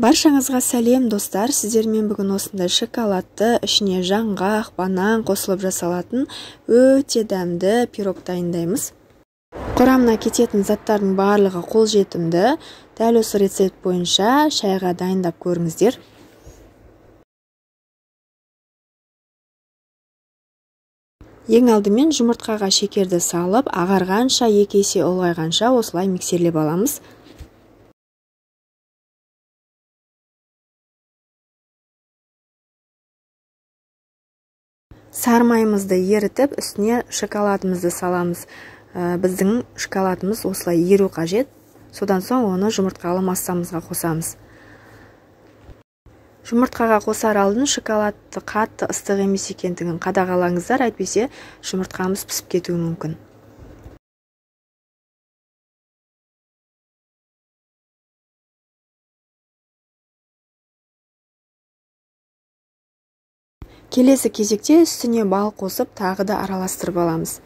Баршаңызға сәлем, достар! Сіздермен бүгін осындай шоколадты, ішіне жаңғақ, банан қосылып жасалатын өте дәмді пирог дайындаймыз. Құрамына кететін заттардың барлығы қолжетімді. Дәл осы рецепт бойынша шайға дайындап көріңіздер. Ең алдымен жұмыртқаға шекерді салып, ағарғанша, екі есе ұлғайғанша осылай миксерлеп аламыз. Сары майымызды ерітіп, үстіне шоколадымызды саламыз. Біздің шоколадымыз осылай еру қажет. Содан соң оны жұмыртқалы массамызға қосамыз. Жұмыртқаға қосар алдын шоколадты қатты ыстық емес екендігін қадағалаңыздар, әйтпесе жұмыртқамыз пісіп кетуі мүмкін. Келесі кезекте үстіне бал қосып, тағы да араластырып аламыз.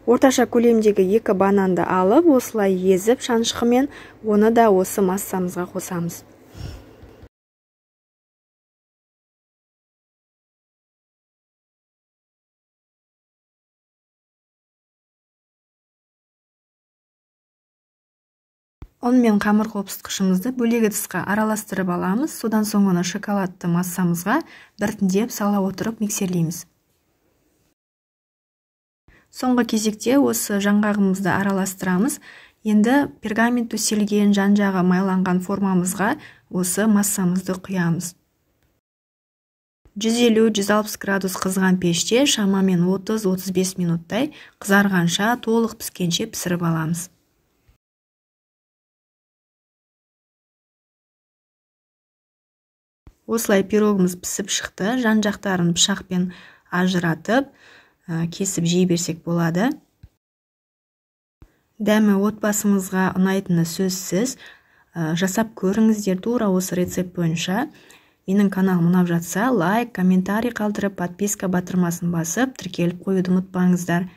Орташа көлемдегі екі бананды алып, осылай езіп шанышқымен оны да осы массамызға қосамыз. Ұн мен қамыр қопсытқышымызды бөлек ыдысқа араластырып аламыз. Содан соң оны шоколадты массамызға біртіндеп сала отырып миксерлейміз. Соңғы кезекте осы жаңғағымызды араластырамыз. Енді пергамент төселген, жан-жағы майланған формамызға осы массамызды құямыз. 150-160 градус қызған пеште шамамен 30-35 минуттай қызарғанша, толық піскенше пісіріп аламыз. Осылай пирогымыз пісіп шықты. Жан-жақтарын пышақпен ажыратып, кесіп жей берсек болады. Дәмі отбасыңызға ұнайтыны сөзсіз. Жасап көріңіздер тура осы рецепт бойынша. Менің каналым ұнап жатса, лайк, комментарий қалдырып, подписка батырмасын басып, тіркеліп қоюды ұмытпаңыздар.